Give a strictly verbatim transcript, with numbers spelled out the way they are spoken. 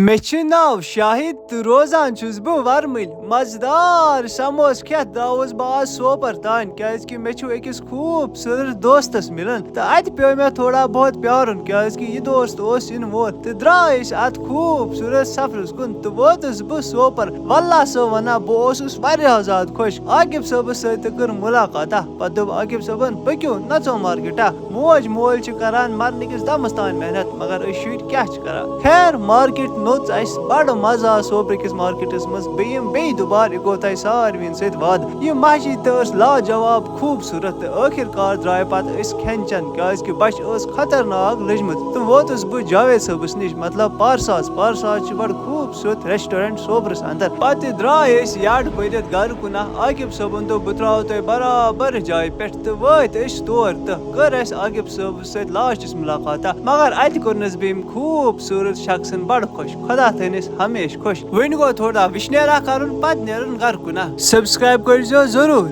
مےٚ چھُ ناو شاہد تہٕ روزان چھُس بہٕ ورمٕلۍ۔ مزٕدار سموس کھٮ۪تھ درٛاوُس بہٕ آز سوپور تام، کیازِ کہِ مےٚ چھُ أکِس خوٗبصوٗرت دوستس مِلُن، تہٕ اتہِ پیوٚو مےٚ تھوڑا بہت پیارُن، کیازِ کہِ یہِ دوست اوس یِنہٕ وول۔ تہٕ درٛاے أسۍ اتھ خوٗبصوٗرت سفرس کُن تہٕ ووتُس بہٕ سوپور۔ واللہ سا ونان، بہٕ اوسُس واریاہ زیادٕ خۄش عاقب صٲبس سۭتۍ تہٕ کٔر مُلاقاتہ۔ پتہٕ دوٚپ عاقب صٲبن، "پٔکِو، نژو مارکیٹا۔" موج مول چھِ کران مرنہٕ کِس دمس تام محنت، مگر أسۍ شُرۍ کیٛاہ چھِ کران؟ خیر، مارکیٹ نوٚژ اَسہِ بڑٕ مزٕ آو سوپرٕ کِس مارکیٹس منٛز۔ بیٚیہِ یِم بیٚیہِ دُبارٕ، یہِ گوٚو تۄہہِ ساروِین سۭتۍ وعدٕ۔ یہِ مسجد تہِ ٲس لاجواب خوٗبصوٗرت، تہٕ ٲخر کار درٛاے پتہٕ أسۍ کھٮ۪ن چٮ۪ن، کیازِ کہِ بۄچھِ ٲس خطرناک لٔجمٕژ۔ تہٕ ووتُس بہٕ جاوید صٲبس نِش، مطلب پارساز۔ پارساز چھُ بڑٕ خوٗبصوٗرت ریسٹورنٹ سوپرس اندر۔ پتہٕ درٛاے أسۍ یڈ بٔرِتھ گرٕ کُن۔ عاقب صٲبن دوٚپ، "بہٕ ترٛاوو تۄہہِ برابر جایہِ پٮ۪ٹھ"، تہٕ وٲتۍ أسۍ تور تہٕ کٔر اَسہِ عاقب صٲبس سۭتۍ لاسٹس مُلاقاتہ۔ مگر اَتہِ کوٚرنَس بہٕ ییٚمہِ خوٗبصوٗرت شخصن بڑٕ خۄش۔ خۄدا تھٲینَس ہمیشہٕ خۄش۔ وۄنۍ گوٚو تھوڑا وِشنیرا کرُن، پتہٕ نیرُن گرٕ کُن۔ سبسکرائب کٔرزیو ضروٗر۔